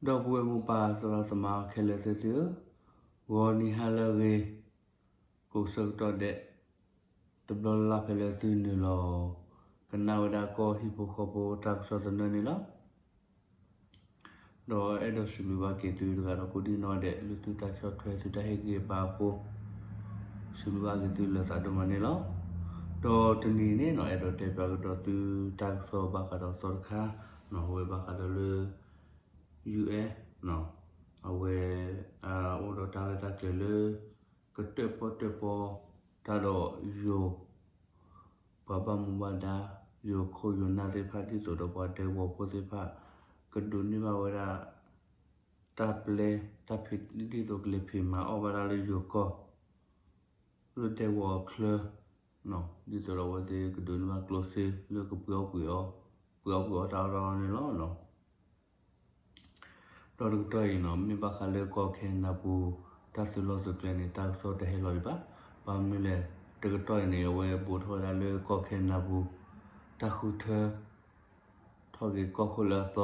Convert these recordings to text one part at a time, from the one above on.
ဒီပုၢ်ဝဲၢ်မိၢ်ပၢ်သရၣ်သမါခဲလၢာ်သ့ၣ်သုဧၢ, ဂီၤနံၤဟါလၢအဂ့ၤ, ကိးဆၢကတီၢ်ဒဲး တဘျီလၢ်လၢ်ဖဲလၢသုနုာ်လီၤ ကနၣ်ဝဲဒၣ်ကီၢ်ဟံၣ်ဖိဃီဖိတၢ်ကစီၣ်သနၢၣ်န့ၣ်လီၤ. ဒီးအဲၣ်ဒိးစံးဘျုးဘၣ်က့ၤသုတဂၤဒီးကိးဒံၣ်နီၣ်ဒဲး လၢသုတၢ်ဆီၣ်ထွဲသုတၢ်ဟ့ၣ်ဂံၢ်ဘါအဃိ စံးဘျုးဘၣ်က့ၤသုလၢသးဒိၣ်မးန့ၣ်လီၤ. ဒီးတနံၤန့ၣ်နီၣ် အဲၣ်ဒိးတဲပၠးကဒီးသုတၢ်ကစီၣ်ဘၣ်ဃးဒီးသီတခါနီၣ် အဝဲဘၣ်ဃးဒီးလၢ ယူၢ်အ့ၣ် အဝဲ အိၣ်ဒီးတၢ်ရဲၣ်တၢ်ကျဲၤလၢ ကတၢၣ်ပီၣ်တၢၣ်ပီ တၢ်ဒီးယိၤ ပှၤဘၣ်မူဘၣ်ဒါ ယိၤခိၣ်ယိၤနၢ်သ့ၣ်တဖၣ် ဒ်သိးဒီးပှၤဒဲကဝီၤဖိသ့ၣ်တဖၣ် ကဒိးန့ၢ်ဘၣ်ဝဲဒၣ် တၢ်ပျဲ တၢ်ဖံး ဒ်သိးကလဲၤဖံးမၤအီၣ်ဘၣ်တၢ်လၢယိၤကီၢ် လၢဒဲကဝီၤအချၢ ဒ်သိးဒီးအဝဲသ့ၣ်ကဒိးန့ၢ်ဘၣ်ကျိၣ်စ့လၢကပှ့ၤအီၣ်ပှ့ၤအီ ပှ့ၤအီၣ်ပှ့ၤအီတၢ်အီၣ်တၢ်အီန့ၣ်လီၤ. ဒီးတကတီၢ်အံၤနီၣ် မ့ၢ်ဘၣ်ဃးလၢကီၢ်ခဲနဒၤပူၤ တၢ်သုးလီၢ်သုးကျဲန့ၣ် တၢ်ကစီၣ်တဟဲလီၤဒံးဘၣ်. ဘၣ်မနုၤလဲၣ် တကတီၢ်အံၤန့ၣ် အဝဲဘူးထီၣ်ဝဲဒၣ်လၢကီၢ်ခဲနဒၤပူၤ တၢ်ဃုထၢ ထီၣ်က့ၤကီၢ်ခိၣ်လၢအသီ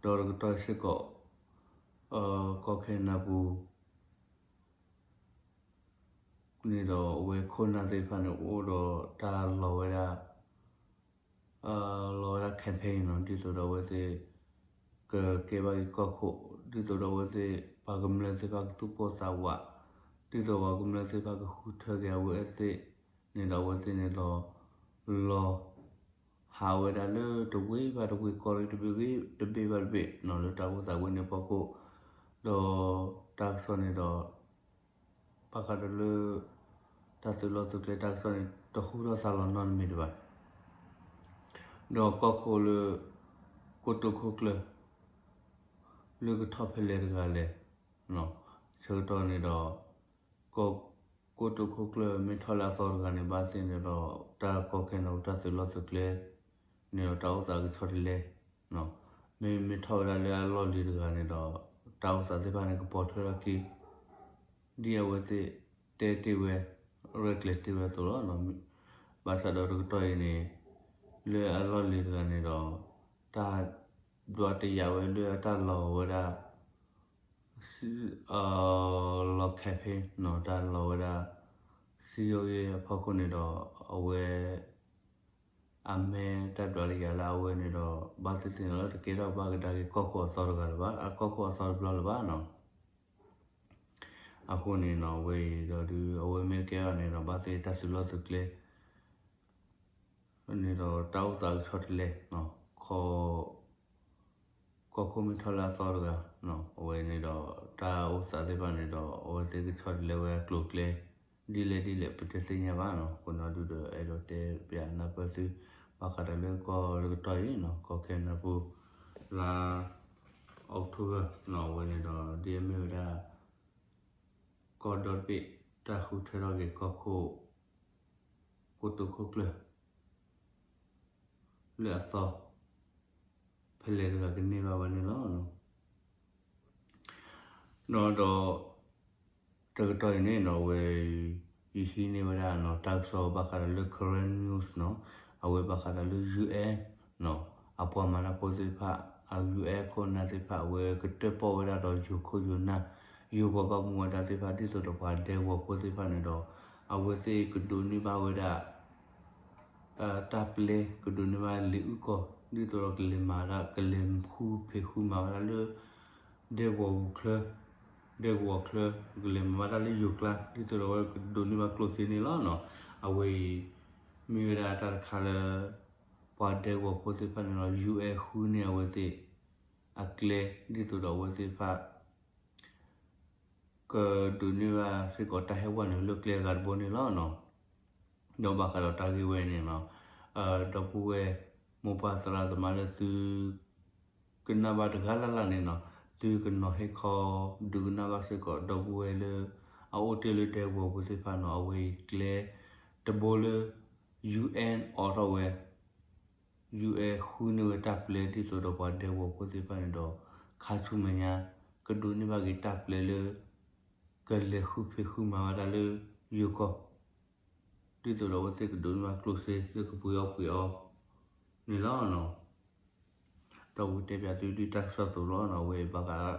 ဒီးတကတီၢ်အံၤစ့ၢ်ကီး ကီၢ်ခဲနဒၤပူၤ န့ၣ်ဒီးအဝဲခိၣ်နၢ်သ့ၣ်တဖၣ်န့ၣ် အိၣ်ဒီးတၢ်လီၤဝဲဒၣ် လီၤဝဲဒၣ် campaign နီၣ် ဒ်သိးဒီးအဝဲသ့ၣ် ကကဲဘၣ်က့ၤကီၢ်ခိၣ် ဒ်သိးဒီးအဝဲသ့ၣ် ပှၤကမျၢၢ်သ့ၣ်တဖၣ်ကသူၣ်ပိၢ်သးဝး ဒ်သိးပှၤကမျၢၢ်သ့ၣ်တဖၣ်ကဃုထၢက့ၤအဝဲသ့ၣ်န့ၣ်ဒီး အဝဲသ့ၣ်န့ၣ်ဒီး လီၤ ဟးဝဲဒၣ်လၢတဝ့ၢ်ဘၣ်တဝ့ၢ် ကီၢ်ရ့ၣ်တဘ့ၣ်ဘၣ်တဘ့ၣ်နီၣ် လၢတၢ်အိၣ်သးဝဲန့ၣ်အဖီခိၣ် ဒီးတၢ်ကစီၣ်န့ၣ်ဒီး ဘၣ်ဃးဒီးလၢ တၢ်သုးလီၢ်သုးကျဲတၢ်ကစီၣ်န့ၣ် တဟူထီၣ်သါလီၤနီတမံၤဒံးဘၣ်. ဒီးကီၢ်ခိၣ်လၢ ကိတိာ်ခိၣ်ကျၢၢ် လၢကထီၣ်ဖဲလဲၣ်တဂၤလဲၣ် ဆၢကတီၢ်န့ၣ်ဒီး ကီၢ် ကိတိာ်ခိၣ်ကျၢၢ်မ့ၢ်ထီၣ်လၢအသီတဂၤန့ၣ် ဘၣ်သ့ၣ်န့ၣ်ဒီး တၢ်ကီခဲနဒၤပူၤတၢ်သုးလီၢ်သုးကျဲ န့ၣ်ဒီးတၢ်အိၣ်သးကဆီတလဲ မ့မ့ၢ်ထီၣ်ဝဲဒၣ်လၢအလီၢ်လံၤတဂၤန့ၣ်ဒီး တၢ်အိၣ်သးသ့ၣ်တဖၣ်န့ၣ် ကပိာ်ထွဲထီၣ်က့ၤ ဒ်အဝဲသ့ၣ်တဲတ့ၢ်ဝဲ ရဲၣ်ကျဲၤတ့ၢ်ဝဲအသိးလီၤ. ဘၣ်ဆၣ်ဒီးတကတီၢ်အံၤန့ၣ် လၢအလီၢ်လံၤတဂၤန့ၣ်ဒီး တၢ် ဒွးတယာ်ဝဲလၢအတၢ်လီၤဝဲဒၣ် လီၤ campaign နီၣ် တၢ်လီၤဝဲဒၣ် စံယိၤဂ့ၤအဖီခိၣ်န့ၣ်ဒီး အဝဲ အမ့ၢ်တၢ်ဒွးတယာ်လၢအဝဲန့ၣ်ဒီး ဘၣ်သ့ၣ်သ့ၣ်န့ၣ်လၢတကဲထီၣ်ဘၣ်ကဒါက့ၤကီၢ်ခိၣ်အသီတဂၤလၢၤဘၣ် အကီၢ်ခိၣ်အသီတဘျီလၢၤဘၣ်နီၣ်. အဃိန့ၣ်နီၣ် အဝဲအံၤဒီးဒုး အဝဲမ့ၢ်တကဲထီၣ်န့ၣ်ဒီး ဘၣ်သ့ၣ်တၢ်သုးလီၢ်သုးကျဲ န့ၣ်ဒီးတၢ်အိၣ်သးကဆီတလဲ ခီ ကီၢ်ခိၣ်မ့ၢ်ထီၣ်လၢအသီတဂၤ အဝဲန့ၣ်ဒီး တၢ်အိၣ်သးသ့ၣ်တဖၣ်န့ၣ်ဒီး အဝဲသ့ၣ်ကဆီတလဲဝဲအကျိၤအကျဲ ဒ်လဲၣ်ဒ်လဲၣ် ပတသ့ၣ်ညါဘၣ်နီၣ်. အဃိန့ၣ်ဒုးဒီး အဲၣ်ဒိးတဲပၠးနၢ်ပၢၢ်သု ဘၣ်ဃးဒီးလၢကီၢ်တကတီၢ်အံၤနီၣ် ကီၢ်ခဲနဒၤပူၤ လါ October နီၣ် အဝဲန့ၣ်ဒီး ဒ်အမ့ၢ်ဝဲဒၣ် ကီၢ်ဒီတဘ့ၣ် တၢ်ဃုထၢထီၣ်က့ၤကီၢ်ခိၣ် ကိတိာ်ခိၣ်ကျၢၢ် လၢအသီ ဖဲလဲၣ်တဂၤကန့ၢ်ဘၣ်ဝဲန့ၣ်လီၤ. ဒီး တကတီၢ်အံၤန့ၣ်နီၣ် အဝဲ ယဟံးန့ၢ်ဝဲဒၣ်နီၣ် တၢ်ကစီၣ်ဘၣ်ဃးဒီးလၢ Karen News နီၣ် အဝဲဘၣ်ဃးဒီးလၢ ယူၢ်အ့ၣ် နီၣ် အပှၤမၤတၢ်ဖိသ့ၣ်တဖၣ် အယူၢ်အ့ၣ်ခိၣ်နၢ်သ့ၣ်တဖၣ် အဝဲကတၢၣ်ပီၣ်ဝဲဒၣ်ဒီးယိၤခိၣ်ယိၤနၢ် ယိၤပှၤဘၣ်မူဘၣ်ဒါသ့ၣ်တဖၣ် ဒ်သိးဒီးပှၤဒဲကဝီၤဖိသ့ၣ်တဖၣ်န့ၣ်ဒီး အဝဲသ့ၣ်ကဒိးန့ၢ်ဘၣ်ဝဲဒၣ် တၢ်ပျဲ ကဒိးန့ၢ်ဘၣ်လံာ်အုၣ်ကီၢ် ဒ်သိးဒီးကလဲၤမၤဒၣ် ကလဲၤဃုဖံးဃုမၤဝဲဒၣ်လၢ ဒဲကဝီၤပူၤချၢ ဒဲကဝီၤချၢ ကလဲၤမၤဘၣ်တၢ်လၢယိၤကျါ ဒ်သိးဒီးအဝဲကဒိးန့ၢ်ဘၣ်ကျိၣ်စ့န့ၣ်လီၤ. အဝဲအံၤ မ့ၢ်ဝဲဒၣ်တၢ်တခါလၢ ပှၤဒဲကဝီၤဖိသ့ၣ်တဖၣ်န့ၣ်ဒီး ယူၢ်အ့ၣ်ဃုန့ၢ်အဝဲသ့ၣ် အကျဲ ဒ်သိးဒီးအဝဲသ့ၣ်တဖၣ် ကဒိးန့ၢ်ဘၣ်စ့ၢ်ကီးတၢ်ဟဲဝဲန့ၣ်လၢကျဲအဂၤတဘိန့ၣ်လီၤ. ဒီးဘၣ်ဃးဒီးတၢ်ဂ့ၢ်ဝဲန့ၣ် ဒီပုၢ်ဝဲၢ် မိၢ်ပၢ်သရၣ်သမါလၢသု ကနၣ်ဘၣ်တဂၤလၢ်လၢ်န့ၣ်နီၣ် သုကနီၤဟ့ၣ်ခီ ဒုးကနၣ်ဘၣ်စ့ၢ်ကီး ဒီပုၢ်ဝဲၢ်လၢ အအိၣ်တ့ၢ်လၢဒဲကဝီၤပူၤသ့ၣ်တဖၣ်နီၣ် အဝဲအံၤကျဲ တဘိလၢ ယူၢ်အ့ၣ် အိးထီၣ်ဝဲ ယူၢ်အ့ၣ်ဃုန့ၢ်ဝဲတၢ်ပျဲ ဒ်သိးဒီးပှၤဒဲကဝီၤဖိသ့ၣ်တဖၣ်န့ၣ်ဒီး ခါဆူမဲာ်ညါ ကဒိးန့ၢ်ဘၣ်က့ၤတၢ်ပျဲလၢ ကလဲၤဃုဖံးဃုမၤဝဲဒၣ်လၢ ယိၤကီၢ် ဒ်သိးဒီးအဝဲသ့ၣ်ကဒိးန့ၢ်ဘၣ်ကျိၣ်စ့လၢကပှ့ၤအီၣ်ပှ့ၤအီ န့ၣ်လီၤ. ဒီးပကတဲပၠးသုဒ်တၢ်ကစီၣ်အသိးလီၤနီၤ. အဝဲဘၣ်ဃး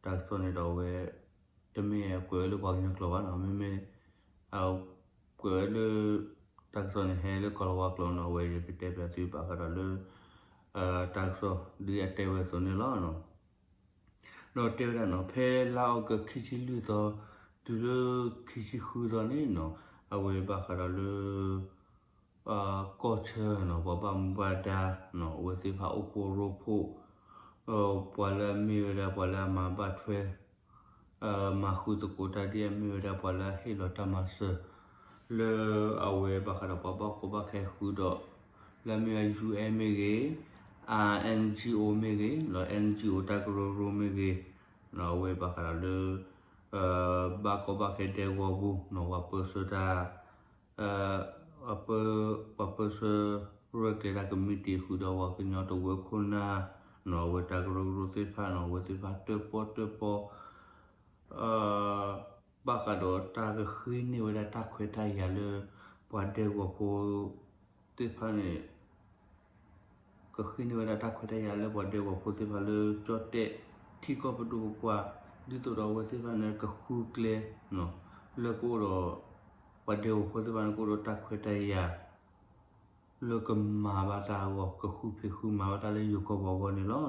တၢ်ကစီၣ်န့ၣ်ဒီးအဝဲ တမ့ၢ်အကွဲးဝဲလၢပှၤကညီကျိာ်ဘၣ်နီၤ, မ့မ့ၢ် အကွဲးဝဲလၢ တၢ်ကစီၣ်န့ၣ်ဟဲလၢကီၢ်လၤဝါကျိာ်နီၤ, အဝဲယကတဲပၠးသုဘၣ်ဃးဒီးလၢ တၢ်ကစီၣ်ဒ်အတဲဝဲအသိးန့ၣ်လီၤ. ဒီးတဲဝဲဒၣ်နီၤ, ဖဲလါအီကူးခံဆံလွံၢ်သီ တုၤလၢခံဆံဃုသီန့ၣ်နီၤ, အဝဲဘၣ်ဃးဒီးလၢ ကီၢ်ဆၢနီၤ, ပှၤဘၣ်မူဘၣ်ဒါနီၤ, အဝဲသ့ၣ်တဖၣ်အိၣ်ဖှိၣ်ရိဖှိၣ် ပှၤလၢအမ့ၢ်ဝဲဒၣ်ပှၤလၢအမၤဘၣ်ထွဲ မၤဃုသကိးတၢ်ဒ်အမ့ၢ်ဝဲဒၣ်ပှၤလၢအဟ့ၣ်လီၤတၢ်မၤစၢၤ လၢအဝဲဘၣ်ဃးဒီးပှၤဘၣ်ကီဘၣ်ခဲဃုာ်ဒီး လၢအမ့ၢ်ဝဲ ယူၢ်အ့ၣ် မ့ၢ်ဂ့ၤ, အၣ် အၣ်အၣ်အၣ်အၣ်အၣ်အၣ် မ့ၢ်ဂ့ၤ, ဒီး အၣ်အၣ်အၣ်အၣ်အၣ် တၢ်ကရၢကရိမ့ၢ်ဂ့ၤ, အဝဲဘၣ်ဃးဒီးလၢ ဘၣ်ကီဘၣ်ခဲဒဲကဝီၤပူၤနီၤ, ပှၤပၢဆှၢတၢ် ပှၤပၢဆှၢ ရဲၣ်ကျဲၤတၢ်ကမံးတံာ်ဃုာ်ဒီး ပှၤကညီတဝၢခိၣ်နၢ်နီၤ, အဝဲတၢ်ကရၢကရိသ့ၣ်တဖၣ်နီၤ, အဝဲသ့ၣ်တဖၣ်တၢၣ်ပီၣ်တၢၣ်ပီ ဘၣ်ဃးဒီးတၢ်ကဃ့န့ၢ်ဝဲဒၣ်တၢ်ခွဲးတၢ်ယာ်လၢ ပှၤဒဲကဝီၤဖိသ့ၣ်တဖၣ်န့ၣ် ကဃ့န့ၢ်ဝဲဒၣ်တၢ်ခွဲးတၢ်ယာ်လၢပှၤဒဲကဝီၤဖိသ့ၣ်တဖၣ်လၢကၠီၣ်တဲၣ် ထံကီၢ်ပဒိၣ်ပပှၢ်, ဒ်သိးဒီးအဝဲသ့ၣ်တဖၣ်န့ၣ် ကဃုကျဲ လၢကအိၣ်ဒီး ပှၤဒဲကဝီၤဖိသ့ၣ်တဖၣ်န့ၣ် ကအိၣ်ဒီးတၢ်ခွဲးတၢ်ယာ် လၢကမၤဘၣ်တၢ်အဂီၢ်, ကဃုဖံးဃုမၤဘၣ်တၢ်လၢယိၤကီၢ်ပူၤအဂီၢ်န့ၣ်လီၤ.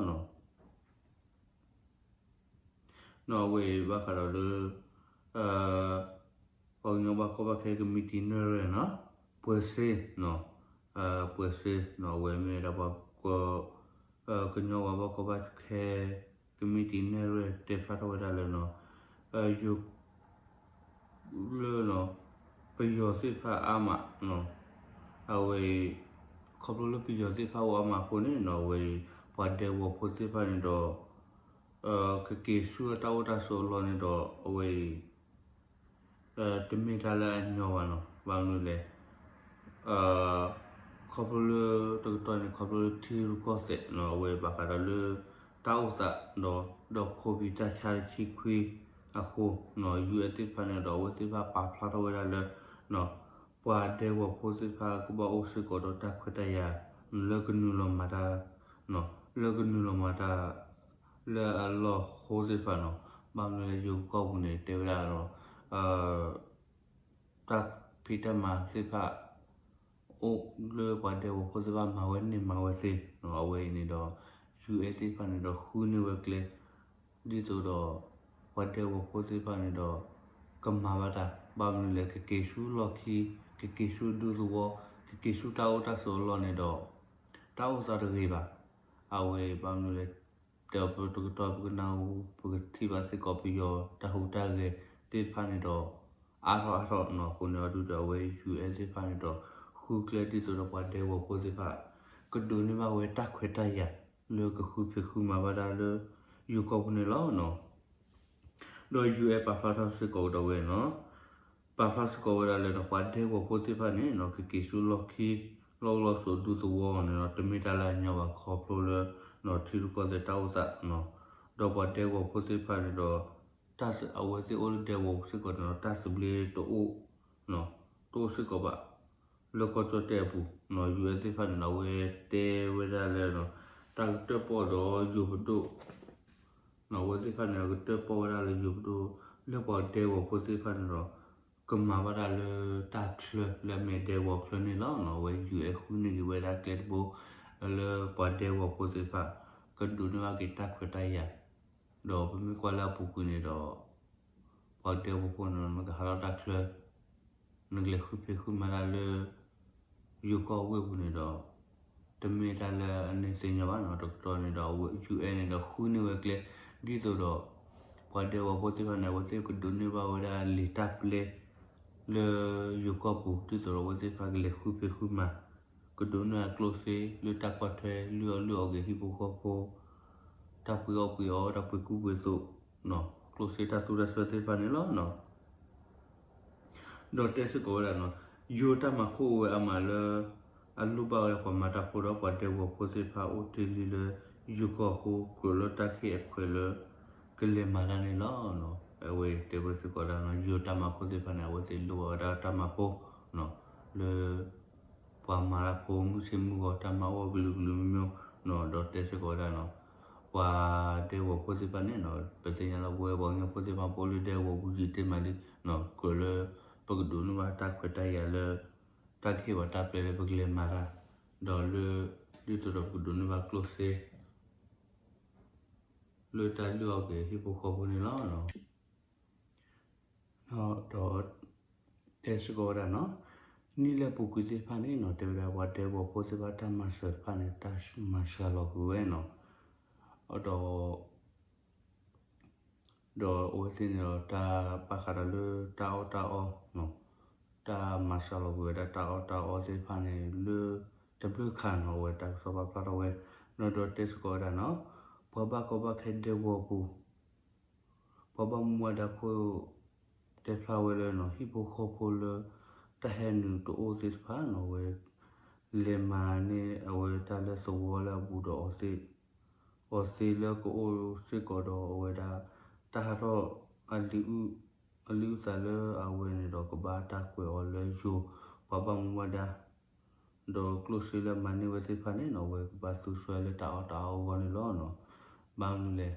နီၤ အဝဲအံၤဘၣ်ဃးဒီးလၢ ပှၤကညီဘၣ်ကီဘၣ်ခဲကမံးတံာ်နဲၣ်ရွဲၣ်နီၤ, ပှဲၤစ့နီၤ, ပှဲၤစ့နီၤ, အဝဲမ့ၢ်ဝဲဒၣ်ပှၤ ကညီဝဲဘၣ်ကီဘၣ်ခဲ ကမံးတံာ်နဲၣ်ရွဲၣ်တဲဖျါထီၣ်ဝဲဒၣ်လၢနီၤ, ယိၤ လၢ ပယီၤသ့ၣ်တဖၣ်အါမးနီၤ, အဝဲအံၤ ခီဖျိလၢပယီၤသ့ၣ်တဖၣ်အိၣ်အါမးအဃိန့ၣ်နီၤ, အဝဲအံၤ ပှၤဒဲကဝီၤဖိသ့ၣ်တဖၣ်န့ၣ်ဒီး ကက့ၤဆူအတၢ်အိၣ်တၢ်ဆိးအလီၢ်န့ၣ်ဒီး အဝဲအံၤ တမ့ၢ်တၢ်လၢအညီဘၣ်နီၤ, ဘၣ်မနုၤလဲၣ် ခီဖျိလၢတကတီၢ်န့ၣ် ခီဖျိလၢထံရူၢ်ကီၢ်သဲးနီၤ, အဝဲဘၣ်ဃးဒီးလၢ တၢ်အိၣ်သးဒီး ဒီး COVID တၢ်ဆါတဆံခွံအဃိနီၤ, ယူၢ်အဲၣ်သ့ၣ်တဖၣ်န့ၣ်ဒီး အဝဲသ့ၣ်တဖၣ်ပာ်ဖျါထီၣ်ဝဲဒၣ်လၢ ပှၤဒဲကဝီၤဖိသ့ၣ်တဖၣ်ကဘၣ်အိၣ်စ့ၢ်ကီးဒီးတၢ်ခွဲးတၢ်ယာ် လၢကနုာ်လီၤမၤတၢ် လၢကနုာ်လီၤမၤတၢ် လၢအလီၢ်ဃိသ့ၣ်တဖၣ်နီၤ, ဘၣ်မနုၤလၢယိၤကီၢ်ပူၤန့ၣ် တဲဝဲဒၣ်ဒီး တၢ်ဖံးတၢ်မၤသ့ၣ်တဖၣ် အိၣ်လၢပှၤဒဲကဝီၤဖိသ့ၣ်တဖၣ်မၤဝဲန့ၢ်မၤဝဲသ့နီၤ, အဝဲအံၤန့ၣ်ဒီး ယူၢ်အဲၣ်သ့ၣ်တဖၣ်န့ၣ်ဒီးဃုန့ၢ်ဝဲကျဲ ဒ်သိးဒီး ပှၤဒဲကဝီၤဖိသ့ၣ်တဖၣ်န့ၣ်ဒီး ကမၤဘၣ်တၢ် ဘၣ်မနုၤလဲၣ် ကက့ၤဆူလီၢ်ခံ ကက့ၤဆူဒူသဝီ ကက့ၤဆူတၢ်အိၣ်တၢ်ဆိးအလီၢ်န့ၣ်ဒီး တၢ်အိၣ်သးတဂ့ၤဘၣ်. အဝဲဘၣ်မနုၤလဲၣ် ဒီးပတကတီၢ်ပကနၢ်ဟူ ပကထံၣ်ဘၣ်စ့ၢ်ကီးပယီၤတၢ်ဟူးတၢ်ဂဲၤသ့ၣ်တဖၣ်န့ၣ်ဒီး အါထီၣ်အါထီၣ်နီၤ, အဃိန့ၣ်အဒုဒီးအဝဲ ယူၢ်အဲၣ် သ့ၣ်တဖၣ်န့ၣ်ဒီး ဃုကျဲဒ်သိးဒီးပှၤဒဲကဝီၤဖိသ့ၣ်တဖၣ် ကဒိးန့ၢ်ဘၣ်ဝဲတၢ်ခွဲးတၢ်ယာ် လၢကဃုဖံးဃုမၤဘၣ်တၢ်လၢ ယိၤကီၢ်ပူၤန့ၣ်လီၤနီၤ. ဒီး ယူၢ်အဲၣ် ပာ်ဖျါထီၣ်စ့ၢ်ကီးဝဲဒၣ်ဝဲနီၤ, ပာ်ဖျါစ့ၢ်ကီးဝဲဒၣ်လၢဒီး ပှၤဒဲကဝီၤဖိသ့ၣ်တဖၣ်န့ၣ်နီၤ ကက့ၤဆူလီၢ်ခံ လီၢ်အိၣ်လီၢ်ဆိးဒူသဝီန့ၣ်ဒီး တမ့ၢ်တၢ်လၢအညီဘၣ် ခီဖျိလၢ ထံရူၢ်ကီၢ်သဲးတၢ်အိၣ်သးနီၤ, ဒီးပှၤဒဲကဝီၤဖိသ့ၣ်တဖၣ်န့ၣ်ဒီး တၢ်အဝဲသ့ၣ်အိၣ်လၢဒဲကဝီၤစ့ၢ်ကီးန့ၣ်ဒီး တၢ်သဘျ့တအိၣ် တအိၣ်စ့ၢ်ကီးဘၣ် လၢကီၢ်ကၠီၣ်တဲၣ်အပူၤနီၤ, ယူၢ်အဲၣ် သ့ၣ်တဖၣ်န့ၣ်ဒီး အဝဲတဲဝဲဒၣ်လၢ တၢ်ကတၢၣ်ပီၣ်ဒီးယိၤပဒိၣ် အဝဲသ့ၣ်တဖၣ်န့ၣ် ကတၢၣ်ပီၣ်ဝဲဒၣ်လၢယိၤပဒိၣ် လၢပှၤဒဲကဝီၤဖိသ့ၣ်တဖၣ်န့ၣ်ဒီး ကမၤဘၣ်တၢ်လၢတၢ်ချၢလၢအမ့ၢ်ဒဲကဝီၤချၢန့ၣ်လီၤနီၤ. အဝဲ ယူၢ်အဲၣ် ဃုန့ၢ်က့ၤဝဲဒၣ်ကျဲတဘိ လၢပှၤဒဲကဝီၤဖိသ့ၣ်တဖၣ် ကဒိးန့ၢ်ဘၣ်က့ၤတၢ်ခွဲးတၢ်ယာ် ဒီးပမ့ၢ်ကွၢ်လၢအပူၤကွံာ်န့ၣ်ဒီး ပှၤဒဲကဝီၤဖိန့ၣ် နကဟးထီၣ်တၢ်ချၢ နကလဲၤဃုဖံးဃုမၤတၢ်လၢ ယိၤကီၢ်ဝ့ၢ်ပူၤန့ၣ်ဒီး တမ့ၢ်တၢ်လၢအန့ၢ်သ့ညီဘၣ်နီၤ. တကတီၢ်န့ၣ်ဒီး ယူၢ်အဲၣ် န့ၣ်ဒီး ဃုန့ၢ်ဝဲကျဲ ဒ်သိးဒီး ပှၤဒဲကဝီၤဖိသ့ၣ်တဖၣ်န့ၣ် အဝဲသ့ၣ်ကဒိးန့ၢ်ဘၣ်ဝဲဒၣ်လံာ်တၢ်ပျဲ လၢယိၤကီၢ်ပူၤ ဒ်သိးဒီးအဝဲသ့ၣ်တဖၣ်ကလဲၤဃုဖံးဃုမၤ ကဒိးန့ၢ်အကျိၣ်စ့လၢတၢ်ကွၢ်ထွဲ လုၢ်အီၣ်လုၢ်အီက့ၤဟံၣ်ဖိဃီဖိ တၢ်ပှ့ၤအီၣ်ပှ့ၤအီ တၢ်ပှ့ၤကူပှ့ၤသိး ကျိၣ်စ့တၢ်သူတၢ်စွဲသ့ၣ်တဖၣ်န့ၣ်လီၤ. ဒီးတဲစ့ၢ်ကီးဝဲဒၣ်နီၤ, ယိၤတၢ်မၤခိၣ်အိၣ်ဝဲအါမးလၢ အလိၣ်ဘၣ်ဝဲပှၤမၤတၢ်ဖိဒီးပှၤဒဲကဝီၤဖိသ့ၣ်တဖၣ်အိၣ်တ့ၢ်လံလၢ ယိၤကီၢ်အဃိ ကြၢးလၢတၢ်ခဲအခွဲးလၢ ကလဲၤမၤတၢ်န့ၣ်လီၤ. အဝဲတဲဝဲစ့ၢ်ကီးဒၣ်နီၤ, ယိၤတၢ်မၤခိၣ်သ့ၣ်တဖၣ်န့ၣ် အဝဲသ့ၣ်လိၣ်ဘၣ်ဝဲဒၣ်တၢ်မၤဖိ လၢ ပှၤမၤတၢ်ဖိမုၢ်ဆ့ၣ်မုၢ်ဂီၤ တၢ်မၤအီၣ်ကလုာ်ကလုာ်မ့ၢ်မ့ၢ် ဒီးတဲစ့ၢ်ကီးဝဲဒၣ်နီၤ, ပှၤဒဲကဝီၤဖိသ့ၣ်တဖၣ်န့ၣ်နီၤ, ပသ့ၣ်ညါလၢပဝဲပှၤကညီဖိသ့ၣ်တဖၣ် ပအိၣ်လၢဒဲကဝီၤပူၤယံာ်တ့ၢ်မးလံ, ကြၢးလၢ ပကဒိးန့ၢ်ဘၣ်တၢ်ခွဲးတၢ်ယာ်လၢ တၢ်ကဟ့ၣ်ပှၤတၢ်ပျဲလၢပကလဲၤမၤတၢ်, ဒီးလၢ ဒ်သိးဒီးပကဒိးန့ၢ်ဘၣ်ကျိၣ်စ့ လၢတၢ်လုၢ်အီၣ်က့ၤဟံၣ်ဖိဃီဖိန့ၣ်လီၤ. ဒီး တဲစ့ၢ်ကီးဝဲဒၣ်နီၤ, နံၣ်လၢပူၤကွံာ်သ့ၣ်တဖၣ်န့ၣ်နီၤ, တဲဝဲဒၣ်ပှၤဒဲကဝီၤဖိသ့ၣ်တဖၣ်တၢ်မၤစၢၤတဖၣ်န့ၣ် တၢ်မၤစှၤလီၤကွံာ်ဝဲနီၤ, ဒီး ဒီးအဝဲသ့ၣ်န့ၣ်ဒီး တၢ်ဘၣ်ဃးဒီးလၢတၢ်အီၣ်တၢ်အီ, တၢ်မၤစှၤလီၤကွံာ်ဝဲဒၣ်တၢ်အီၣ်တၢ်အီသ့ၣ်တဖၣ်န့ၣ် လၢတဘျုးခါနီၤ, အဝဲတၢ်ကစီၣ်ပာ်ဖျါထီၣ်ဝဲ, ဒီးတဲစ့ၢ်ကီးဝဲဒၣ်နီၤ, ပှၤဘၣ်ကီဘၣ်ခဲဒဲကဝီၤပူၤ ပှၤဘၣ်မူဘၣ်ဒါခိၣ် တဲဖျါဝဲလၢနီၤ, ဟံၣ်ဖိဃီဖိလၢ တၢ်ဟဲနုာ်တအိၣ်သ့ၣ်တဖၣ်နီၤ, အဝဲ လဲၤမၤန့ၢ်အဝဲတၢ်လၢသဝီလၢအဘူးဒီးအီၤသ့, အီၤသ့လၢကအိၣ်စ့ၢ်ကီးဒီးအဝဲဒၣ် တၢ်ဟးထီၣ် အလံာ်အုၣ်သးလၢအဝဲန့ၣ်ဒီး ကဘၣ်တၢ်ကွဲးအီၤလၢယိၤ ပှၤဘၣ်မူဘၣ်ဒါ ဒီးကျိၣ်စ့လၢမၤန့ၢ်ဝဲသ့ၣ်တဖၣ်န့ၣ်နီၤ, အဝဲကဘၣ်သူစွဲလၢတၢ်အီၣ်တၢ်အီအဂီၢ်န့ၣ်လီၤ. ဘၣ်မနုၤလဲၣ်,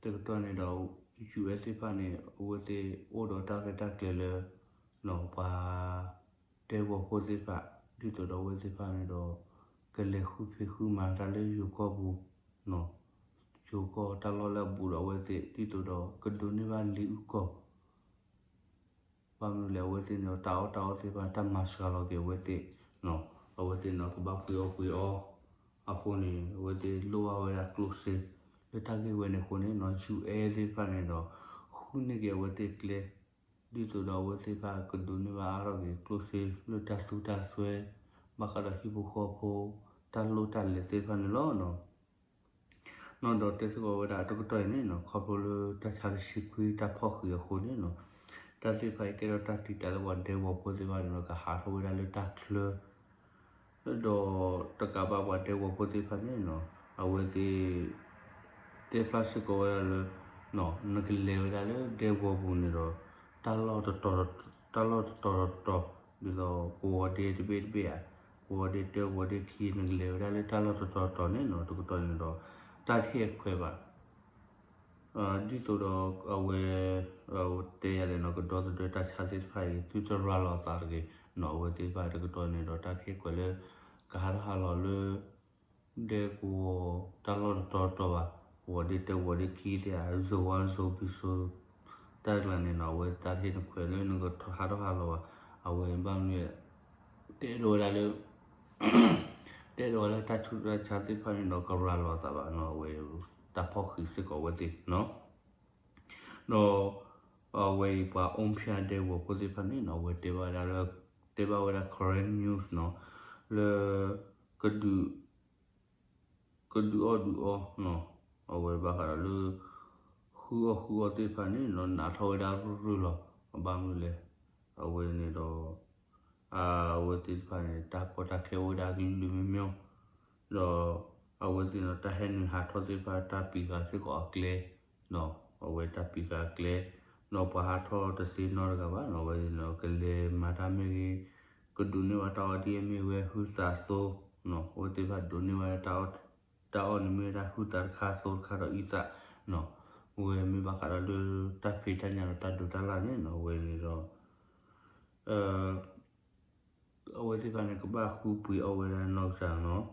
တကတီၢ်န့ၣ်ဒီး ယူၢ်အဲၣ်သ့ၣ်တဖၣ်န့ၣ် အဝဲသ့ၣ်အိၣ်ဒီးတၢ်ရဲၣ်တၢ်ကျဲၤလၢ ပှၤဒဲကဝီၤဖိသ့ၣ်တဖၣ်, ဒ်သိးဒီးအဝဲသ့ၣ်တဖၣ်န့ၣ်ဒီး ကလဲၤဃုဖံးဃုမၤတၢ်လၢယိၤကီၢ်ပူၤ, ယိၤကီၢ်တၢ်လီၢ်လၢအဘူးဒီးအဝဲသ့ၣ် ဒ်သိးဒီးကဒိးန့ၢ်ဘၣ်လံာ်အုၣ်ကီၢ် ဘၣ်မနုၤလဲၣ်, အဝဲသ့ၣ်န့ၣ်ဒီး တၢ်အီၣ်တၢ်အီသ့ၣ်တဖၣ် တၢ်မၤစှၤလီၤက့ၤအဝဲသ့ၣ်, အဝဲသ့ၣ်န့ၣ်ဒီး ကဘၣ်ပှ့ၤအီၣ်ပှ့ၤအီအဃိန့ၣ် အဝဲသ့ၣ်လိၣ်ဘၣ်ဝဲဒၣ်ကျိၣ်စ့ လၢတၢ်ဂ့ၢ်ဝဲန့ၣ်အဃိန့ၣ်နီၤ, ယူၢ်အဲၣ်သ့ၣ်တဖၣ်န့ၣ်ဒီး ဃုန့ၢ်က့ၤအဝဲသ့ၣ်ကျဲ ဒ်သိးဒီးအဝဲသ့ၣ်တဖၣ်ကဒိးန့ၢ်ဘၣ်အါထီၣ်က့ၤကျိၣ်စ့လၢတၢ်သူတၢ်စွဲ ဘၣ်ဃးဒီးဟံၣ်ဖိဃီဖိ တၢ်လိၣ်တၢ်လဲၤသ့ၣ်တဖၣ်န့ၣ်လီၤ. နီၤဒီးတဲစ့ၢ်ကီးဝဲဒၣ်တကတီၢ်အံၤန့ၣ်နီၤ, ခီဖျိလၢတၢ်ဆါတဆံခွံတၢ်ဖီၣ်ဃံးအဃိန့ၣ်နီၤ, တၢ်သ့ၣ်တဖၣ်အံၤကဲထီၣ်တၢ်တံာ်တာ်လၢပှၤဒဲကဝီၤဖိသ့ၣ်တဖၣ်န့ၣ်ဒီး ကဟးထီၣ်ဝဲဒၣ်လၢတၢ်ချၢ ဒီးတကးဘၣ်ပှၤဒဲကဝီၤဖိသ့ၣ်တဖၣ်န့ၣ်နီၤ, အဝဲသ့ၣ် တဲဖျါစ့ၢ်ကီးဝဲဒၣ်လၢ နကလဲၤဝဲဒၣ်လၢဒဲကဝီၤပူၤန့ၣ်ဒီး တၢ်လီၢ်တတီၤတတီၤ, ဒ်သိးကဝီၤဒ့တဘ့ၣ်တဘ့ၣ်ဧါ, ကဝီၤဒ့တၢ ကဝီၤဒ့ခံ နကလဲၤဝဲဒၣ်လၢတၢ်လီၢ်တတီၤတတီၤန့ၣ်နီၤ, တကတီၢ်န့ၣ်ဒီး တၢ်တဟ့ၣ်အခွဲးဘၣ် ဒ်သိးဒီးအဝဲ တဲယၤလဲၣ်နီၤ, ကဒီသဒၢတၢ်ဆါသ့ၣ်တဖၣ်အံၤ သုတရၤလီၤသးတဂ့ၤနီၤ, အဝဲသ့ၣ်တဖၣ်တကတီၢ်န့ၣ်ဒီး တၢ်တဟ့ၣ်ခွဲးလၢ ကဟးထီၣ်ဟးလီၤလၢ ဒဲကဝီၤတၢ်လီၢ်တတီၤတတီၤဘၣ်, ကဝီၤဒ့တၢ ကဝီၤဒ့ခံသ့ၣ်ဧါ, zone one zone B zone တၢ်ကျါန့ၣ်နီၤ, အဝဲတၢ်တဟ့ၣ်နခွဲးလၢနကဟးထီၣ်ဟးလီၤဘၣ်, အဝဲဘၣ်မနုၤ တဲဒိးဝဲဒၣ်လၢ တဲဒိးဝဲလၢတၢ်ဆူးတၢ်ဆါသ့ၣ်တဖၣ်န့ၣ်ဒီး ကရၤလီၤသးဘၣ်နီၤ, အဝဲ တၢ်ဖီၣ်ဃံးစ့ၢ်ကီးအဝဲသ့ၣ်နီၤ, ဒီး အဝဲအံၤပှၤအိၣ်ဖျဲၣ်ဒဲကဝီၤဖိသ့ၣ်တဖၣ်န့ၣ်နီၤ, အဝဲတဲဘၣ်ဝဲဒၣ်လၢ တဲဘၣ်ဝဲဒၣ် Karen News နီၤ, လၢ ကဒုး ကဒုးအီၣ်ဒုးအီနီၤ, အဝဲဘၣ်ဃးဒီးလၢ ဃုအီၣ်ဃုအီသ့ၣ်တဖၣ်န့ၣ်နီၤ, နးထီၣ်ဝဲဒၣ်ရုၢ်ရုၢ်လီၤ. ဘၣ်မနုၤလဲၣ်, အဝဲန့ၣ်ဒီး အဝဲသ့ၣ်တဖၣ်န့ၣ် တၢ်ကီတၢ်ခဲအိၣ်ဝဲဒၣ်ကလုာ်ကလုာ်မ့ၢ်မ့ၢ်, ဒီး အဝဲသ့ၣ်န့ၣ် တၢ်ဟဲနုာ်ဟးထီၣ်သ့ၣ်တဖၣ် တၢ်ပံးဃာ်စ့ၢ်ကီးအကျဲ အဝဲတၢ်ပံးဃာ်အကျဲ, ဒီးပှၤဟးထီၣ်တသ့နီတဂၤဘၣ်နီၤ, အဝဲန့ၣ်ဒီး ကလဲၤမၤတၢ်မ့ၢ်ဂ့ၤ, ကဒိးန့ၢ်ဘၣ်တၢ်အီၣ်ဒ်အမ့ၢ်ဝဲဟုသးသိ, အဝဲသ့ၣ်တဖၣ်ဒိးန့ၢ်ဘၣ်တၢ်အီၣ်န့ၣ်မ့ၢ်ဝဲဒၣ်ဟုသးတခါသိတခါဒီးအံသး, ဝဲမ့ၢ်ဘၣ်ဃးဒီးလၢတၢ်ဖံးတၢ်ညၣ်ဒီးတၢ်ဒိးတၢ်လၣ်န့ၣ်နီၤ, အဝဲန့ၣ်ဒီး အဝဲသ့ၣ်တဖၣ်န့ၣ် ကဘၣ်ဃုပှ့ၤအီၣ်ဝဲဒၣ်နီၢ်ကစၢ်နီၤ,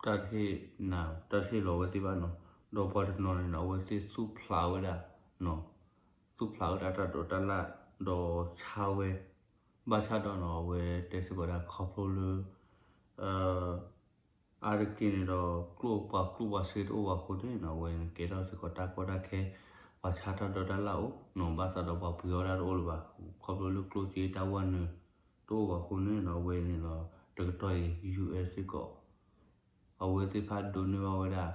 တၢ်တဟ့ၣ်နၤ တၢ်တဟ့ၣ်လီၤအဝဲသ့ၣ်ဘၣ်နီၤ, ဒီးပှၤတနီၤန့ၣ်နီၤ အဝဲသ့ၣ်သူၣ်ဖျးဝဲဒၣ်, သူၣ်ဖျးဝဲဒၣ်တၢ်ဒိးတၢ်လၣ် ဒီးဆါဝဲ, ဘၣ်ဆၣ်ဒီးနီၤ အဝဲတဲစ့ၢ်ကီးဒၣ်ခီဖျိလၢ အါတက့ၢ်န့ၣ်ဒီး ကျိၣ်ပှၤကျိၣ်ပှၤစ့တအိၣ်ဘၣ်အဃိန့ၣ်နီၤ အဝဲန့ၣ်ကဲထီၣ်စ့ၢ်ကီးတၢ်ကီတၢ်ခဲ, ပှၤဆါတၢ်ဒိးတၢ်လၣ်အိၣ်နီၤ, ဘၣ်ဆၣ်ဒီးပှၤပှ့ၤအီၣ်တၢ်တအိၣ်လၢၤဘၣ်, ခီဖျိလၢကျိၣ်စ့တၢ်ဝဲနုာ်တအိၣ်ဘၣ်အဃိန့ၣ်နီၤ အဝဲန့ၣ်ဒီး တကတီၢ်အံၤ ယူၢ်အဲၣ် စ့ၢ်ကီး အဝဲသ့ၣ်တဖၣ်ဒိးန့ၢ်ဘၣ်ဝဲဒၣ်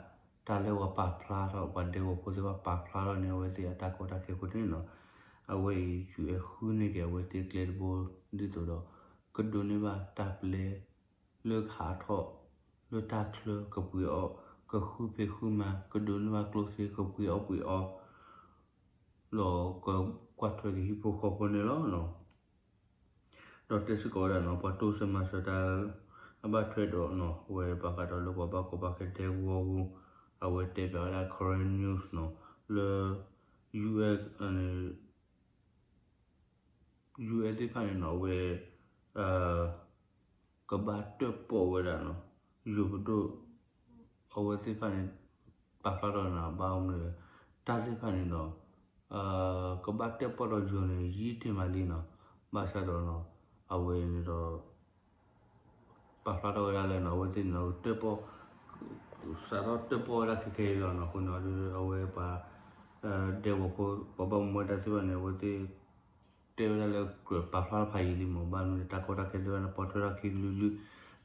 တၢ်လၢပှၤပာ်ဖျါထီၣ် ပှၤဒဲကဝီၤဖိသ့ၣ်တဖၣ်ပာ်ဖျါထီၣ်န့ၢ်အဝဲသ့ၣ်အတၢ်ကီတၢ်ခဲအဃိန့ၣ်နီၤ, အဝဲအံၤ ယူၢ်အဲၣ် ဃုန့ၢ်က့ၤအဝဲသ့ၣ်ကျဲတဘိ ဒ်သိးဒီး ကဒိးန့ၢ်ဘၣ်တၢ်ပျဲ လၢကဟးထီၣ် လၢတၢ်ချၢကပှ့ၤအီၣ် ကဃုဖံးဃုမၤ ကဒိးန့ၢ်ဘၣ်ကျိၣ်စ့ ကပှ့ၤအီၣ်ပှ့ၤအီ ဒီးကကွၢ်ထွဲက့ၤဟံၣ်ဖိဃီဖိန့ၣ်လီၤ. ဒီးတဲစ့ၢ်ကီးဝဲဒၣ်နီၤ ပှၤတိစၢၤမၤစၢၤတၢ် အဘၣ်ထွဲဒီးနီၤ အဝဲဘၣ်ဃးဒီးလၢပှၤဘၣ်ကီဘၣ်ခဲဒဲကဝီၤပူၤ အဝဲတဲပၠးဝဲဒၣ် Karen News နီၤ လၢ US US သ့ၣ်တဖၣ်န့ၣ်နီၤ အဝဲ ကဘၣ်တၢၣ်ပီၣ်ဝဲဒၣ်နီၤ ယိၤပဒိၣ် အဝဲသ့ၣ်တဖၣ်န့ၣ် ပာ်ဖျါထီၣ်န့ၣ် ဘၣ်မနုၤလဲၣ် တၢ်သ့ၣ်တဖၣ်န့ၣ်နီၤ ကဘၣ်တၢၣ်ပီၣ်ဒီးယိၤန့ၣ် ယံာ်တ့ၢ်မးလံနီၤ ဘၣ်ဆၣ်ဒီးနီၤ အဝဲန့ၣ်ဒီး ပာ်ဖျါထီၣ်ဝဲဒၣ်လၢနီၤ အဝဲသ့ၣ်န့ၣ်နီၤ တၢၣ်ပီၣ် စးထီၣ်တၢၣ်ပီၣ်ဝဲဒၣ်ခဲခဲအံၤလီၤနီၤ အဃိန့ၣ်ဒီး အဝဲပှၤ ဒဲကဝီၤဖိ ပှၤဘၣ်မူဘၣ်ဒါသ့ၣ်တဖၣ်န့ၣ် အဝဲသ့ၣ် တဲဝဲဒၣ်လၢကြၢးပာ်ဖျါထီၣ်ဖးယံာ်လံမး ဘၣ်မနုၤလဲၣ် တၢ်ကီတၢ်ခဲသ့ၣ်တဖၣ်န့ၣ် ပိာ်ထွဲထီၣ်ခံကလုာ်ကလုာ်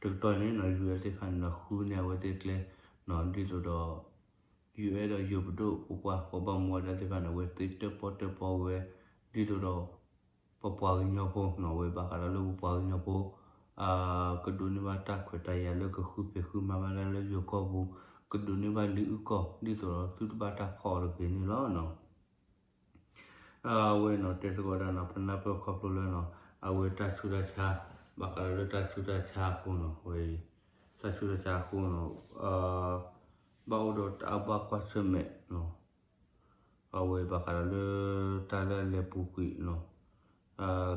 တကတီၢ်န့ၣ်နီၤ US သ့ၣ်တဖၣ်န့ၣ်နီၤ ဃုန့ၢ်အဝဲသ့ၣ်ကျဲနီၤ ဒ်သိးဒီး US ဒီးယိၤပဒိၣ်ပပှၢ် ပှၤဘၣ်မူဘၣ်ဒါသ့ၣ်တဖၣ်န့ၣ် အဝဲသ့ၣ်တၢၣ်ပီၣ်တၢၣ်ပီၣ်ဝဲ ဒ်သိးဒီး ပပှၤကညီဖိနီၤ အဝဲဘၣ်ဃးဒီးလၢပပှၤကညီဖိ ကဒိးန့ၢ်ဘၣ်တၢ်ခွဲးတၢ်ယာ်လၢကဃုဖံးဃုမၤဘၣ်ဒၣ်လၢယိၤကီၢ်ပူၤ ကဒိးန့ၢ်ဘၣ်လံာ်အုၣ်ကီၢ် ဒ်သိးဒီးသုတဘၣ်တၢ်ဖီၣ်အီၤတဂ့ၤန့ၣ်လီၤနီၤ. အဝဲနီၤ တဲစ့ၢ်ကီးဝဲဒၣ်နီၤ ပနၢ်ပၢၢ်ခီဖျိလၢနီၤ အဝဲတၢ်ဆူးတၢ်ဆါ ဘၣ်ဃးဒီးလၢတၢ်ဆူးတၢ်ဆါအဃိနီၤ အဝဲ တၢ်ဆူးတၢ်ဆါအဃိနီၤ ဘၣ်အိၣ်ဒီးတၢ်ဘၣ်ကွၢ်ဆၢၣ်မဲာ်နီၤ အဝဲဘၣ်ဃးဒီးလၢ တၢ်လၢအလဲၤပူၤကွံာ်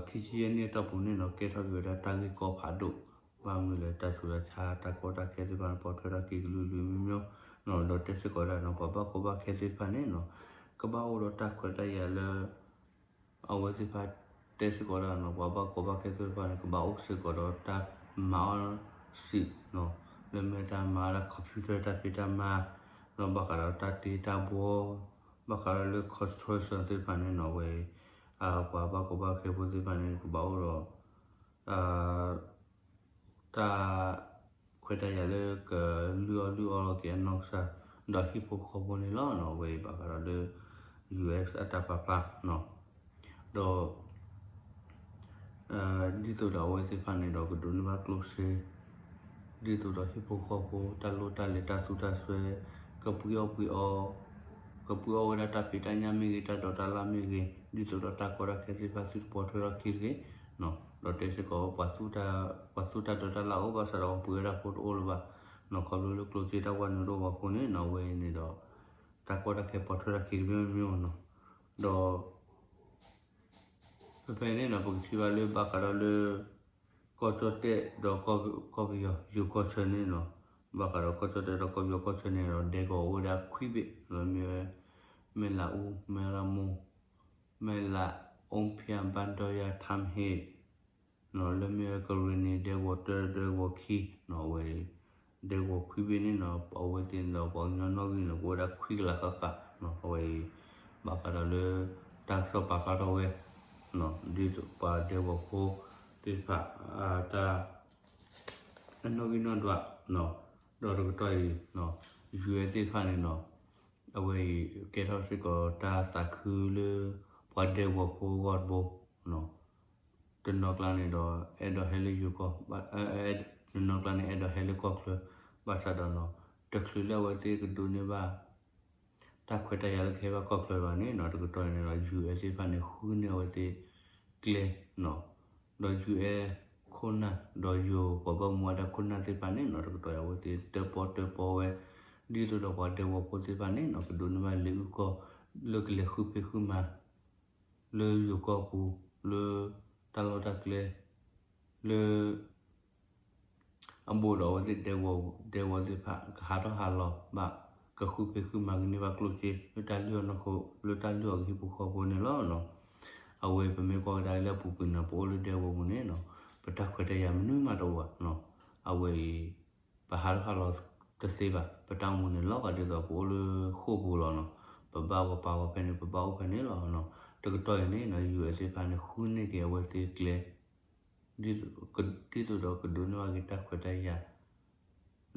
နီၤ ခံဆံယဲၢ်နံၣ်အတီၢ်ပူၤန့ၣ်နီၤ ကဲထီၣ်က့ၤဝဲဒၣ်တၢ်ဂ့ၢ်ကီဖးဒိၣ် ဘၣ်မနုၤလဲၣ် တၢ်ဆူးတၢ်ဆါ တၢ်ကီတၢ်ခဲသ့ၣ်တဖၣ်န့ၣ် ပိာ်ထွဲထီၣ်က့ၤကလုာ်ကလုာ်မ့ၢ်မ့ၢ်နီၤ ဒီးတဲစ့ၢ်ကီးဝဲဒၣ်နီၤ ပှၤဘၣ်ကီဘၣ်ခဲသ့ၣ်တဖၣ်န့ၣ်နီၤ ကဘၣ်အိၣ်ဒီးတၢ်ခွဲးတၢ်ယာ်လၢ အဝဲသ့ၣ်တဖၣ်တဲစ့ၢ်ကီးဒၣ်နီၤ ပှၤဘၣ်ကီဘၣ်ခဲသ့ၣ်တဖၣ်န့ၣ် ကဘၣ်အိၣ်စ့ၢ်ကီးဒီးတၢ်မၤအီၣ်စံးနီၤ လၢမ့ၢ်တၢ်မၤဒၣ် computer တၢ်ဖံးတၢ်မၤ ဒီးဘၣ်ဃးဒီးတၢ်တ့တၢ်ဘှီ ဘၣ်ဃးဒီးလၢ construction သ့ၣ်တဖၣ်န့ၣ်နီၤ အဝဲ ပှၤဘၣ်ကီဘၣ်ခဲဖိသ့ၣ်တဖၣ်န့ၣ် ကဘၣ်အိၣ်ဒီး တၢ်ခွဲးတၢ်ယာ်လၢကလုၢ်အီၣ်လုၢ်အီလီၤက့ၤအနီၢ်ကစၢ် ဒီးဟံၣ်ဖိဃီဖိန့ၣ်လီၤနီၤ အဝဲအံၤဘၣ်ဃးဒီးလၢ US အတၢ်ပာ်ဖျါနီၤ ဒီး ဒ်သိးဒီးအဝဲသ့ၣ်တဖၣ်န့ၣ်ဒီးကဒိးန့ၢ်ဘၣ်ကျိၣ်စ့ ဒ်သိးဒီးဟံၣ်ဖိဃီဖိ တၢ်လိၣ်တၢ်လဲၤတၢ်သူတၢ်စွဲ ကပှ့ၤအီၣ်ပှ့ၤအီ ကပှ့ၤအီၣ်ဝဲဒၣ်တၢ်ဖံးတၢ်ညၣ်မ့ၢ်ဂ့ၤ တၢ်ဒိးတၢ်လၣ်မ့ၢ်ဂ့ၤ ဒ်သိးဒီးတၢ်ကီတၢ်ခဲသ့ၣ်တဖၣ်သုတပိာ်ထွဲထီၣ်ခံတဂ့ၤ ဒီးတဲစ့ၢ်ကီး ပှၤသူတၢ်ဒိးတၢ်လၣ်အိၣ်ဘၣ်ဆၣ်ဒီးပှ့ၤဝဲဒၣ်ဖိတအိၣ်လၢၤဘၣ် ခီဖျိလၢကျိၣ်စ့တၢ်ဝဲနုာ်တအိၣ်ဘၣ်အဃိန့ၣ်နီၤ အဝဲအံၤန့ၣ်ဒီး တၢ်ကီတၢ်ခဲပိာ်ထွဲထီၣ်ခံတမံၤမ့ၢ်မ့ၢ်နီၤ ဒီး ဖဲဖဲန့ၣ်နီၤ ပကထံၣ်ဘၣ်လၢဘၣ်ဃးဒီးလၢ ကီၢ်ကၠီၣ်တဲၣ်ဒီးကီၢ်ပယီၤယိၤကီၢ်ဆၢန့ၣ်နီၤ ဘၣ်ဃးဒီးကီၢ်ကၠီၣ်တဲၣ်ဒီးကီၢ်ပယီၤကီၢ်ဆၢန့ၣ်ဒီး ဒဲကဝီၤအိၣ်ဝဲဒၣ်ခွံဘ့ၣ် လၢမ့ၢ်ဝဲ မဲၢ်လးအူ မဲၢ်ရမိၢ် မဲၢ်လးအူဖၠၣ် ဘၣ်ဒီယၤ ထၣ်ဟ့ၣ် လၢမ့ၢ်ဝဲကရ့ၣ်နံၤ ဒဲကဝီၤတၢ ဒဲကဝီၤခံနီၤ အဝဲအံၤ ဒဲကဝီၤခွံဘ့ၣ်န့ၣ်နီၤ အဝဲသ့ၣ်န့ၣ်ဒီး ပှၤကညီနီၣ်ဂံၢ်န့ၣ် ကအိၣ်ဝဲဒၣ်ခွံကလးဃၣ်ဃၣ်နီၤ အဝဲအံၤ ဘၣ်ဃးဒီးလၢ တၢ်ကစီၣ်ပာ်ဖျါထီၣ်ဝဲ ဒ်သိးပှၤဒဲကဝီၤဖိသ့ၣ်တဖၣ် တၢ် အနီၣ်ဂံၢ်နီၣ်ဒွးနီၤ ဒီးတကတီၢ်အံၤ US သ့ၣ်တဖၣ်န့ၣ်နီၤ အဝဲအံၤ ကဲထီၣ်စ့ၢ်ကီးတၢ်သးခုလၢ ပှၤဒဲကဝီၤဖိအဂီၢ်တဘိနီၤ တနီၤကျါန့ၣ်ဒီး အဲၣ်ဒိးဟဲလၢယိၤကီၢ် တနီၤကျါန့ၣ် အဲၣ်ဒိးဟဲလၢကီၢ်ချၢ ဘၣ်ဆၣ်ဒီးနီၤ တချုးလၢအဝဲသ့ၣ်ကဒိးန့ၢ်ဘၣ် တၢ်ခွဲးတၢ်ယာ်လၢကဟဲဘၣ်ကီၢ်ချၢဘၣ်န့ၣ်နီၤ တကတီၢ်အံၤန့ၣ်ဒီး US သ့ၣ်တဖၣ်န့ၣ် ဃုန့ၢ်အဝဲသ့ၣ်ကျဲနီၤ ဒီး US ခိၣ်နၢ် ဒီးယိၤပှၤဘၣ်မူဘၣ်ဒါခိၣ်နၢ်သ့ၣ်တဖၣ်န့ၣ်နီၤ တကတီၢ်အံၤအဝဲသ့ၣ်တၢၣ်ပီၣ်တၢၣ်ပီဝဲ ဒ်သိးဒီးပှၤဒဲကဝီၤဖိသ့ၣ်တဖၣ်န့ၣ်နီၤ ကဒိးန့ၢ်ဘၣ်လံာ်အုၣ်ကီၢ် လၢကလဲၤဃုဖံးဃုမၤ လၢယိၤကီၢ်ပူၤ လၢတၢ်လီၢ်တၢ်ကျဲ လၢ အဘူးဒီးအဝဲသ့ၣ်ဒဲကဝီၤသ့ၣ်တဖၣ် ကဟးထီၣ်ဟးလီၤဘၣ် ကဃုဖံးဃုမၤကန့ၢ်ဘၣ်ကျိၣ်စ့ လၢတၢ်လုၢ်အီၣ်နီၢ်ခိ လၢတၢ်လုၢ်အီၣ်ကဟံၣ်ဖိဃီဖိန့ၣ်လီၤ. အဝဲပမ့ၢ်ကွၢ်ကဒါက့ၤလၢအပူၤကွံာ်န့ၣ် ပအိၣ်လၢဒဲကဝီၤပူၤန့ၣ် ပတၢ်ခွဲးတၢ်ယာ်မနုၤမးတအိၣ်ဘၣ်. အဝဲအံၤ ပဟးထီၣ်ဟးလီၤတသ့ဘၣ် ပတၢ်အိၣ်မူန့ၣ် လီၤဂာ်ဒ်သိးပအိၣ်လၢဃိာ်ပူၤလီၤနီၤ. ပဘၣ်ပာ်ဝဲဖဲန့ၣ် ပဘၣ်အိၣ်ဖဲန့ၣ်လီၤ. တကတီၢ်အံၤန့ၣ် US သ့ၣ်တဖၣ်န့ၣ် ဃုန့ၢ်က့ၤအဝဲသ့ၣ်ကျဲ ဒ်သိးဒီးကဒိးန့ၢ်ဘၣ်က့ၤတၢ်ခွဲးတၢ်ယာ်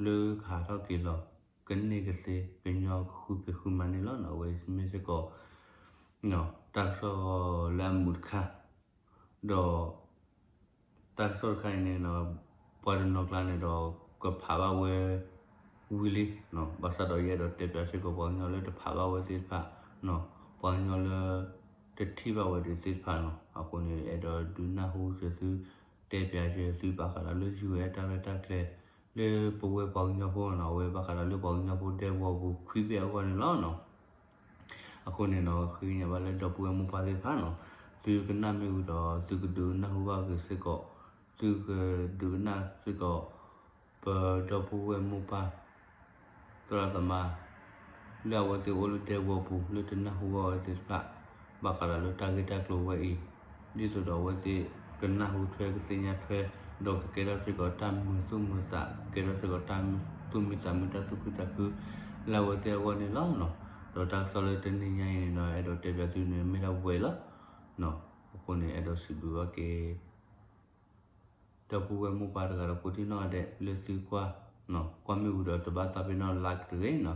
လၢကဟးထီၣ်က့ၤလီၤ ကန့ၢ်ကသ့ ကညီကဃုဖံးဃုမၤန့ၣ်လီၤ. အဝဲမ့ၢ်စ့ၢ်ကီး တၢ်ကစီၣ်လၢအမုာ်တခါ ဒီး တၢ်ကစီၣ်တခါအံၤန့ၣ် ပှၤတနီၤကျါန့ၣ်ဒီး ကဖးဘၣ်ဝဲဝံၤလံ. ဘၣ်ဆၣ်ဒီးယအဲၣ်ဒိးတဲပၠးစ့ၢ်ကီး ပှၤကညီလၢတဖးဘၣ်ဝဲသ့ၣ်တဖၣ်, ပှၤကညီလၢ တထံၣ်ဘၣ်ဝဲဒၣ်သ့ၣ်တဖၣ်နီၤ. အဃိန့ၣ် အဲၣ်ဒိးဒုးနၢ်ဟူစ့ၢ်သု တဲပၠးက့ၤသုဘၣ်ဃးဒီးလၢ ယူၢ်အဲၣ် တၢ်ရဲၣ်တၢ်ကျဲၤ လၢပဝဲပှၤကညီဖိနီၤ, အဝဲဘၣ်ဃးဒီးလၢပှၤကညီဖိဒဲကဝီၤပူၤ ခွံဘ့ၣ်အဂီၢ်န့ၣ်လီၤနီၤ. အဃိန့ၣ်နီၤ ဃ့ကညးဘၣ်လၢဒီပုၢ်ဝဲၢ်မိၢ်ပၢ်သ့ၣ်တဖၣ်နီၤ, သုကနၣ်မ့ၢ်ဝံၤဒီး သုကဒုးနၢ်ဟူဘၣ်က့ၤစ့ၢ်ကီး, သုကဒုးကနၣ်စ့ၢ်ကီး ပဒီပုၢ်ဝဲၢ်မိၢ်ပၢ် သရၣ်သမါ လၢအဝဲသ့ၣ်အိၣ်လၢဒဲကဝီၤပူၤ လၢတနၢ်ဟူဘၣ်ဝဲသ့ၣ်တဖၣ် ဘၣ်ဃးဒီးလၢတၢ်ဂ့ၢ်တၢ်ကျိၤဝဲအံၤ, ဒ်သိးဒီးအဝဲသ့ၣ်ကနၢ်ဟူထွဲကသ့ၣ်ညါထွဲ, ဒီးကကဲထီၣ်စ့ၢ်ကီးတၢ်မုာ်သူၣ်မုာ်သး, ကကဲထီၣ်စ့ၢ်ကီးတၢ်သူၣ်မံသးမုာ် တၢ်သူၣ်ခုသးခု လၢအဝဲသ့ၣ်အဂီၢ်န့ၣ်လီၤနီၤ. ဒီးတၢ်ကစီၣ်လၢတနံၤညါအံၤန့ၣ်နီၤ အဲၣ်ဒိးတဲပၠးသုန့ၣ် မ့ၢ်ဒၣ်ဝဲလီၤ. အဃိန့ၣ် အဲၣ်ဒိးစံးဘျုးဘၣ်က့ၤ ဒီပုၢ်ဝဲၢ်မိၢ်ပၢ်တဂၤဒီးကိးဒံနီၢ်ဂၤဒဲး လၢသုကွၢ်, ကွၢ်မ့ၢ်ဝံၤဒီးတဘၣ်သးပ့ၤနီၣ် like တဂ့ၤနီၤ.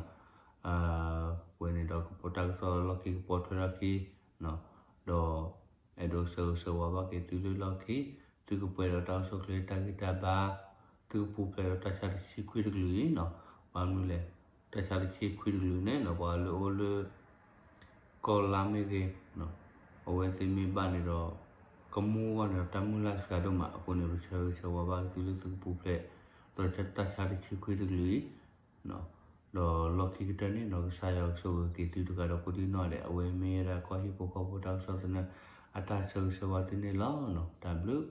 ဝဲန့ၣ်ဒီးကပီၤတၢ်ကစီၣ်လီၢ်ခံကပီၤထွဲထီၣ်ခံ, ဒီးအဲၣ်ဒိးဆၢဂ့ၤဆၢဝါဘၣ်က့ၤသုလၢလီၢ်ခံ, သုကပှဲၤဒီးတၢ်အိၣ်ဆူၣ်အိၣ်ချ့တၢ်ဂံၢ်တၢ်ဘါ, သုကပူၤဖျဲးဒီးတၢ်ဆါတဆံခွံတကလုာ်အံၤနီၤ. ဘၣ်မနုၤလဲၣ်, တၢ်ဆါတဆံခွံတကလုာ်န့ၣ်နီၤ ပှၤလၢအိၣ်လၢ ကီၢ်လါမ့ၢ်ဂ့ၤ, အဝဲသ့ၣ်မ့ၢ်ဘၣ်န့ၣ်ဒီး ကမူဝဲန့ၣ်ဒီးတၢ်မုၢ်လၢ်စှၤဒိၣ်မး. အဃိန့ၣ် ပဆၢဂ့ၤဆၢဝါဘၣ်က့ၤသုလၢသုကပူၤဖျဲး ဒီးတၢ်ဆါတဆံခွံတကလုာ်အံၤ, ဒီးလီၢ်ခံကတၢၢ်န့ၣ်နီၤ ကစၢ်ယွၤကဆိၣ်ဂ့ၤက့ၤသုတဂၤဒီးကိးဒံနီၢ်ဂၤဒဲး. အဝဲမ့ၢ်ဝဲဒၣ်ကီၢ်ဟံၣ်ဖိဃီဖိတၢ်ကစီၣ်သနၢၣ် အတၢ်ဆၢဂ့ၤဆၢဝါသုန့ၣ်လီၤ. တၢ်ဘျုး